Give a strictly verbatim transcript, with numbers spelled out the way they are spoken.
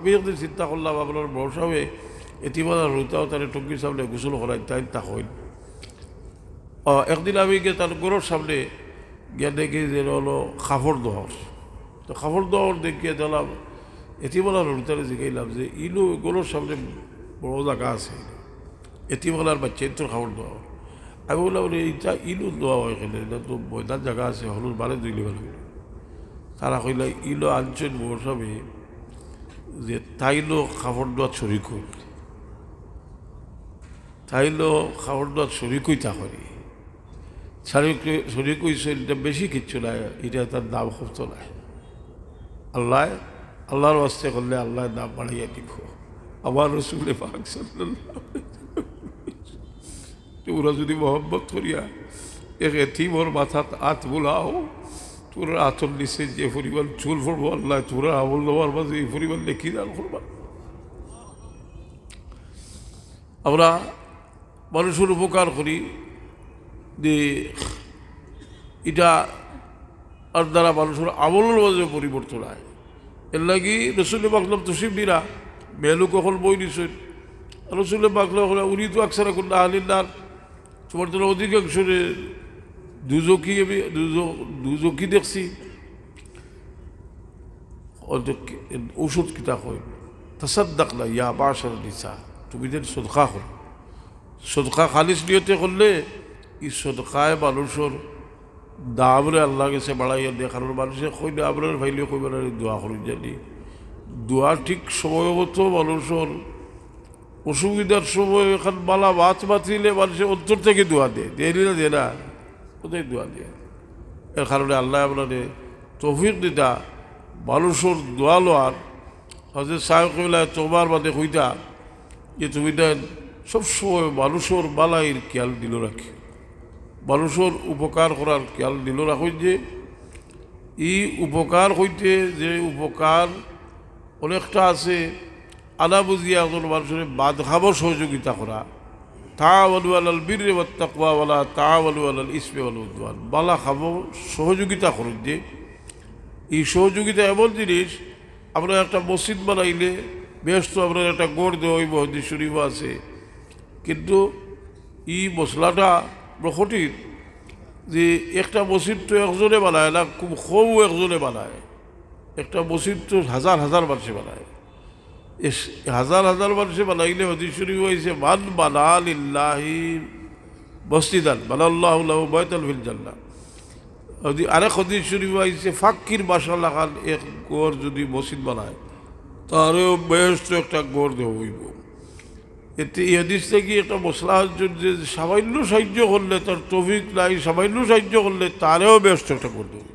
আমি একদিন চিন্তা করলাম, আপনার বড় সাহেবে এতিমখানার হুরুতাও তারে টঙ্কির সামনে গোসল করাইন, তাইন তা কইন। আহ, একদিন আমি গিয়া তান ঘরর সামনে গিয়া দেখি যে ইনো অইলো কাপড় ধোয়ার। তো কাপড় ধোয়ার দেখিয়া দেখলাম, এতিমখানার হুরুতারে জিগাইলাম যে, "ইনো ঘরর সামনে বড় জাগা আছে, এতিমখানার বাইচ্চাইন্তর কাপড় ধোয়ার।" আমি কইলাম, "ওরে, ইটা ইনো ধোয়া অয় কেনে? ইটা তো ময়দান জাগা আছে, হকলর বারে ধইলে ভালা অইবো।" তারা কইলা, "ইনো আনছইন বড় সাহেবে যে তাইনও কাপড় ধোয়াত শরিক অইন।" তাইনও কাপড় ধোয়াত শরিক অইতা করি। শরিক, শরিক অইছইন, ইটা বেশি কিচ্ছু নায়, ইটা তার দাম কমতো নায়। আল্লায়, আল্লার ওয়াস্তে করলে আল্লায় দাম বাড়াইয়া দিবো। আমার রসুলে পাক সাল্লাল্লাহু আলাইহি ওয়াসাল্লাম, তুমরা যুদি মহব্বত করিয়া এক এতিমর মাথাত আত বুলাও, তুমরার আতর নিচে যে পরিমাণ চুল পড়বো, আল্লায় তুমরার আমলনামার মাঝে ই পরিমাণ নেকি দান করবা। আমরা মানুষর উপকার করি, যে ইটা আর দ্বারা মানুষর আমলর মাঝে পরিবর্তন অয়। এরলাগি রসুলে পাক তশরিফ নিরা, মেয়েলোক অকল বই নিছইন। রসুলে পাক কইলা, "উরিদু আকসারাকুম আহলিন নার।" তুমরার অধিকাংশরে দুজখি আমি, দুজ-, দুজখি দেখছি। অত কি-, ঔষধ কিতা কই? "তাসাদ্দাকনা ইয়া মাশারান নিসা।" তুমিতাইন সদকা করো। সদকা খালিস নিয়তে করলে ই সদকায় মানুষর দামরে আল্লার গেছে বাড়াইয়া দেয়। কারণ মানুষে কইলে, আপনারে পাইলে কইবা না, দোয়া করি জানি। দোয়া ঠিক সময় মতো মানুষর অসুবিধার সময় অখন বালা মাত মাতিলে মানুষে অন্তর থাকি দোয়া দেয়, দেয় না, দেয় না, কোথায় দোয়া দেয়? এর কারণে আল্লায় আপনারে তৌফিক দিতা, মানুষর দোয়া লওয়ার। হজরত সাহেব কিবলায় তওবার মাঝে কইতা যে, তুমিতাইন সবসময় মানুষর বালাইর খেয়াল দিলো রাখিও, মানুষর উপকার করার খেয়াল দিলো রাখো। যে ই উপকার অইতে যে উপকার অনেকটা আছে, আনা বুঝিয়া একজন মানুষরে বাদ কামো সহযোগিতা করা। তাআওয়ানু আলাল বিররি ওয়াত তাকওয়া ওয়ালা তাআওয়ানু আলাল ইসমি ওয়াল উদওয়ান। বালা কামো সহযোগিতা করইন যে, ই সহযোগিতা এমন জিনিস, আমরা একটা মসজিদ বানাইলে বেহেস্তো আমরারে একটা ঘর দেওয়া অইবো, হাদিস শরিফো আছে। কিন্তু ই মসলাটা বড় কঠিন, যে একটা মসজিদ তো একজনে বানায় না, খুব কম একজনে বানায়। একটা মসজিদ তো হাজার হাজার মানুষে বানায়। এস-, হাজার হাজার মানুষে বানাইলে হাদিস শরিফো আইছে, "মান বানা লিল্লাহি মসজিদান বানাল্লাহু লাহু বাইতান ফিল জান্নাহ।" যদি আরেক হাদিস শরিফো আইছে, "ফাক্কির বাসা লাখান এক ঘর যুদি মসজিদ বানায়, তারেও বেহেস্তো একটা ঘর দেওয়া অইবো।" এতে ই হাদিস থাকি একটা মসলাহাত, যদি সামান্য সাহায্য করলে, তার তৌফিক নাই, সামান্য সাহায্য করলে তারেও বেহেস্তো একটা ঘর দেওয়া অইবো।